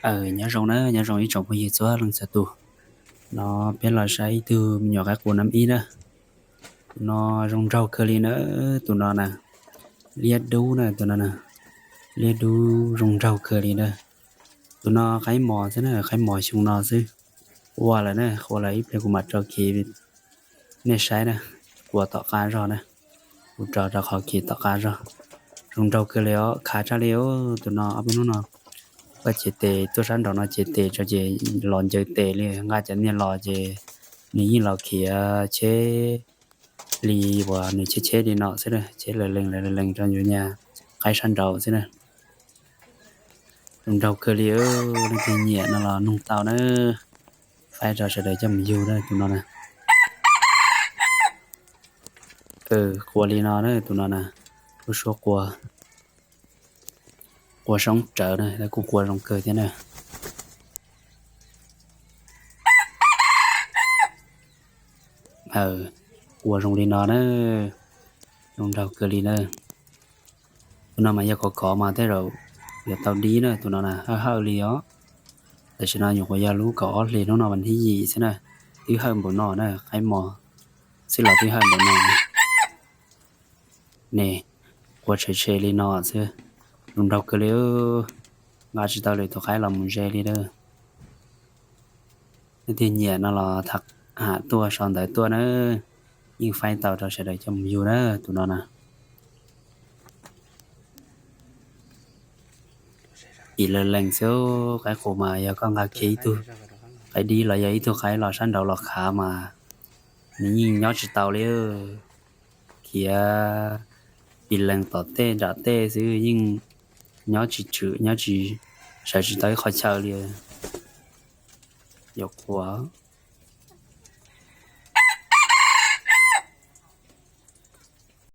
Aws, nyob zoo na, nyob zoo ib tsoom phooj ywg txhua leej txhua tus. No peb los saib ib tug me nyuam qaib qus nab ib na. Tus no zoo nraug kawg li na, tus no na. Liab dub na, tus no na. Liab dub zoo nraug kawg li na. Tus no qaib mos xwb na, qaib mos xyoo no xwb. Qua lawm na, qua lawm ib pliag kuv mam rau khi nej saib na. Qua tom qab zog na, kuv rau rau qhov khi tom qab zog. Zoo nraug kawg li os, khav tshaj li os. Tus no ob peb hnub no koj cev tes tuaj sab nraum no cev tes tso ces los ncaws tes li, nqa cov niag los ces nws yeej los khiav cheb li uas nws cheb cheb li no xwb, cheb lawv lees lawv lees rau yus nyuag qaib sab nraud xwb na. Zoo nraug kawg li, leej twg nyiam no los nug tau na. Faib rau sawv daws coj mus yug na tus no na. Qua li no na, tus no na, lub suab qua, qua soob rawv na, kuj qua zoo kawg thiab na. Qua zoo li no na, zoo nraug kawg li na. Tus no mas yog khov khov mas tej zaum yuav tau dib na, tus no na hawj hawj li os. Tam sim no nyuam qhuav yog lub kaum ob hlis hnub no vas thib yim xwb na, twb hawj npaum no na, qaib mos xwb los twb hawj npaum no. Ne, qua tshe tshe li no xwb, zoo nraug kawg li. Nqa tsis tau lwm tus qaib los mus ze li na. Leej twg nyiam no los tham tuaj sau ntawv tuaj na, yeej faib tau rau sawv daws coj mus yug na tus no na. Ib leeg lees xwb, qaib qus mas yog koj nqa kiag ib tug qaib dib los yog ib tug qaib los sab nraud los khav mas nws yeej nyob tsis tau li. Khiav ib leeg tom tej nram tej xwb yeej nyob tsis tshwm, nyob tsis, sawv tsis tau ib qhov chaw li. Yuav qua